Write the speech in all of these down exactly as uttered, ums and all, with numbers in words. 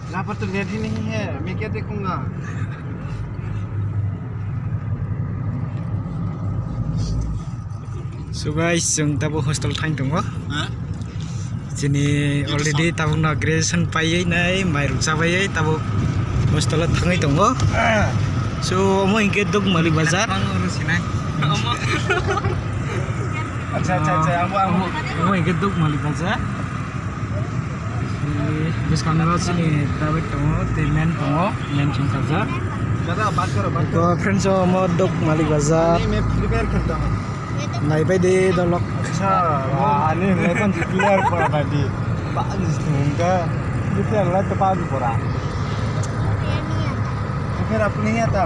यहाँ पर तो नेट ही नहीं है, मैं क्या देखूंगा? So guys, chwng tabuk hostel thain tongo. Ha? Chini already tabuk no graduation paiwi nai, mairok chabaiwi tabuk hostel o thangwi tongo. So omo hinkhe Dukmalik bazar. Acha, acha, acha, abo, abo. Omo hinkhe Dukmalik bazar. Bwskango chini private tongo, tei men tongo, men chwng kajak. Dada, baat karo, baat karo. To friends, omo Dukmalik bazar. नहीं, मैं Free Fire खेलता हूँ। Naibai de dolok. अच्छा, वाह, नहीं, मैं तो Free Fire पड़ा था जी। बात नहीं सुनूंगा। Free Fire लाइट तो पास पड़ा। तो फिर आपको नहीं आता।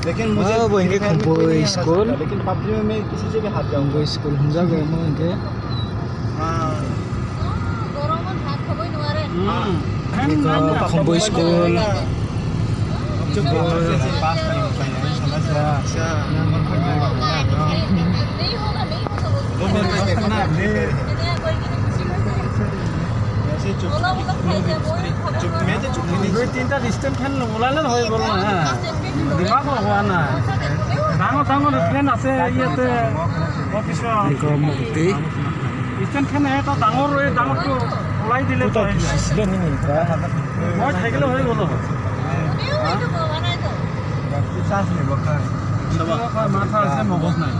लेकिन मुझे हाँ, वो इनके Free Fire में कोई नहीं आता था, लेकिन पबजी में मैं किसी से भी हार जाऊंगा। Khumphwi school hwnjak omo hinkhe. हाँ। Khumphwi school. দুই তিনটা স্ট্যান্ড ফ্যান ওলালে হয়ে গেল না, হ্যাঁ। দিমাগ লাগাও না। ডাঙর ডাঙর ফ্যান আছে, ইয়েতে, অফিসে। Eko mukti. স্ট্যান্ড ফ্যান এত ডাঙর, ওই ডাঙর তো ওলাই দিলে তো হয়। মই থাকিলে হয়ে গেল। মাথা আছে, মগজ নাই।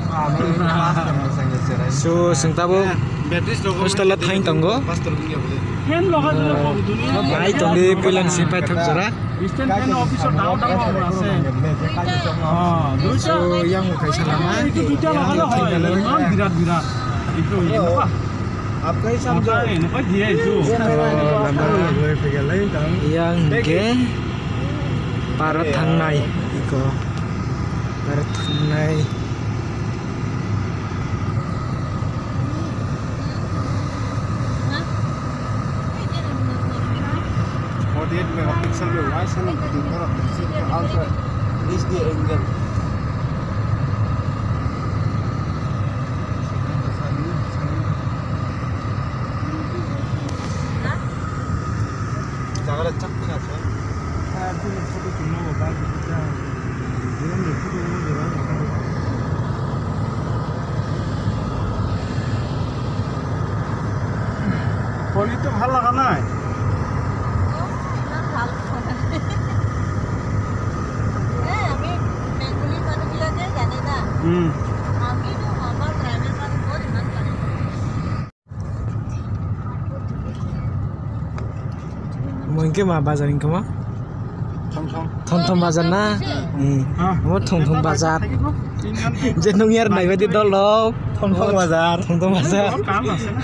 So, chwng tabuk hostel o thain tongo. Fan লাগাই দিলে কম দুনিয়া। Nai tongdi puilani si paithak jora. Stand fan অফিসে ডাঙর ডাঙর আছে। হ্যাঁ, দুইটা। So, yang bo kaisa lama. এই তো দুইটা লাগালে হয়, ইমান বিরাট বিরাট। একটু ইয়ে না। Yang ke para thangnai iko. Para thangnai. Forty-eight megapixel wide angle, ultra H D angle. Jaga chak khe na se. Poli to bhal laga nai. Hmm. Mo hinkhe ma bazar hinkhe ma? Thong thong. Thong thong bazar na? Hmm. Hmm. Mo thong thong bazar. Je nung yar nai badi dol dok. Thong thong bazar. Thong thong bazar. Kam ase na?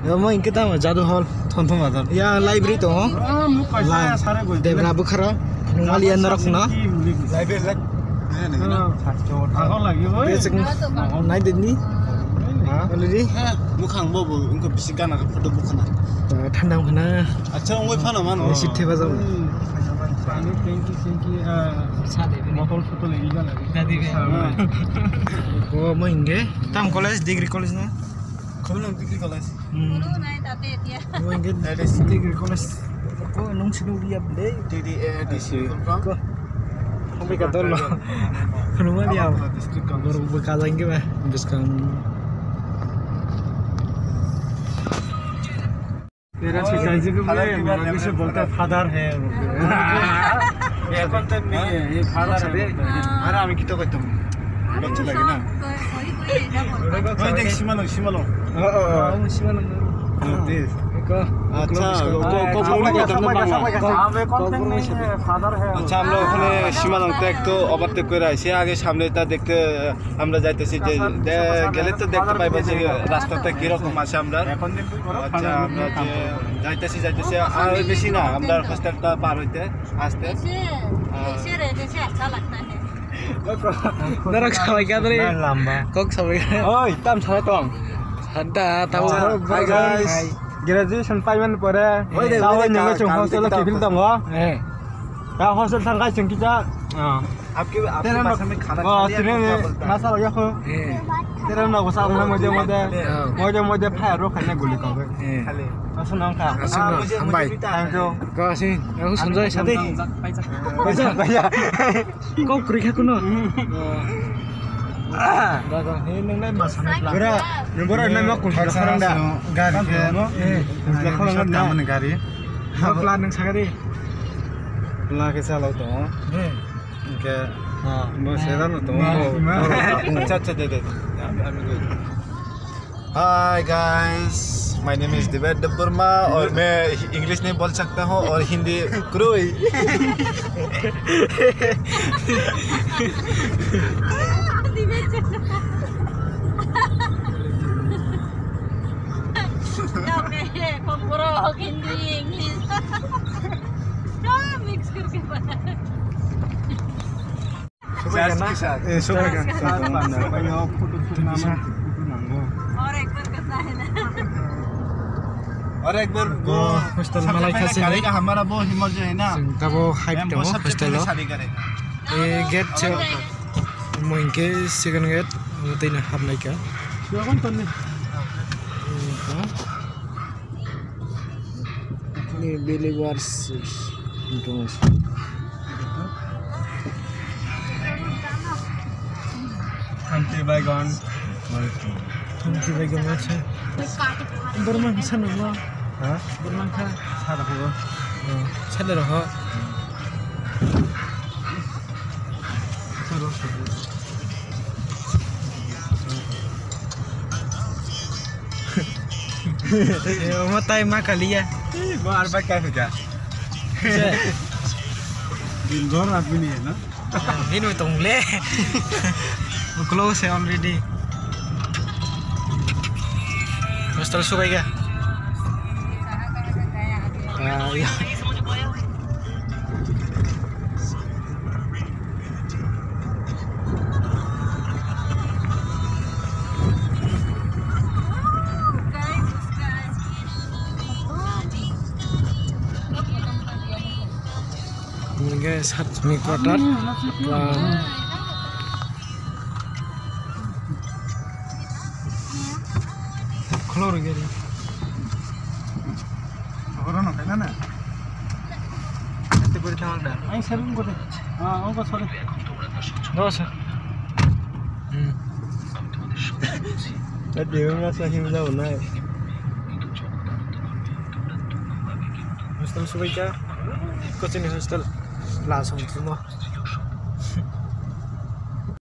Yo, mo hinkhe tamo Jadu Hall. Thong thong bazar. Ya, library tongo. Ah, mo kaisa sare goi. Debra bukharo. Nungmaliya norok no. Library lak. Ago lagi, oi. Basic nai dini. Ha? Already? Mukhang bo bo, wngkha bisi gana photo bukhana. Thanda wngkhana. Acha, wngwi phano mano. Bisi theba jabo. Pani tanki sinki, ah, botol sotol ini gana. Dadi be. O mo hinkhe. Tam college, degree college na? Khumulwng Degree College. Hmm. Guru nai tate dia. Mo hinkhe Degree College. Ko nung sinu dia ble. T D A D C full form. Ko. Kami ka dol lo. Khuluma dia. District Council. Borok bo kajang ke ba. Bwskang. तेरा पिताजी को बोले, मगर किसे बोलता है, फादर है। ये कौन तो नहीं है, ये फादर है। আরে আমি কি তো কইতাম? বাচ্চা লাগে না? ওই দেখ, সীমালো, সীমালো। ও, ও, ও। সীমালো। আচ্ছা, আচ্ছা, আমরা ওখানে সীমালংতে একটু ওভারটেক করে আইছি, আগে সামনে তা দেখতে আমরা যাইতেছি যে, দে-, গেলে তো দেখতে পাইবো যে রাস্তাটা কিরকম আছে আমরা। আচ্ছা, আমরা যে যাইতেছি, যাইতেছি, আর বেশি না, আমরা হোস্টেলটা পার হইতে আসতে। कैसे, कैसे रहने से अच्छा लगता है? Norok sabai kadri. Lamba. Kok sabai. Oi, tam sabai tong. Hanta, tamo. Hi, guys. Graduation paiman pore. Oi, de, oi, de, hostel kifil tongo. Eh. Ka hostel thang kai chengkija. Ah. आपके, आपके तेरे भाषा में खाना खा लिया, तेरे क्या बोलता है? ना साला, या खो। ए। तेरे ना गुस्सा ना मुझे, मुझे, हाँ। मुझे, मुझे फायर रो खाने गोली खाओगे। ए। खाली। असं ना खा। असं ना, हाँ, मुझे, हम मुझे भाई। भी तो आता है। Thank you। Kau sih, aku sunjai sate. Baca, baca. Kau kuri aku no. Hmm. Dagang, ini neng neng masa nang. Bura, neng bura neng mak kunci sekarang dah. Gari ke. Eh, kunci sekarang dah. Gari. Plan neng sagari. Plan ke salah tu. Eh. Oke. Bo sedan lo to. Acha, acha, de, de. Hi guys, my name is Divya Debbarma और मैं इंग्लिश नहीं बोल सकता हूँ और हिंदी क्रोई। Hindi, English. Mix करके बना। Charge के साथ। ए, सुबह का। साथ बांधना है। भाई, और फोटो शूट नाम है, फोटो मांगो। और एक बार करना है ना। और एक बार वो hostel सबसे malai पहले khasini. करेगा हमारा वो हिमर जो है ना। Tabo hike मैम, वो tongo सबसे hostel पहले o. शादी करेगा। E gate se. Mo hingke second gate, o tei na hapnai ka. Ni believers. Thank you, bye, gone. Thank you, bye, gone. Bormang kisa nungmo. Ha? Bormang kha. Sa rokho. Oh, sa rokho. Omo tai ma kaliya. Bo ar bai kai phaikha. Din bhor aap bhi nahi hai na? Bini tong le. Close hai already. Hostel subai ga. Ah, ya. Ini guys, hat ni quarter. Wah. Khloro gari. Orono kainana. Ate kori thang da. Ang salon kote. Ah, ang ko sore. No, sir. Hmm. Ate yung nasa him daw na. Hostel subai ka. Coaching hostel. Class hong tumo.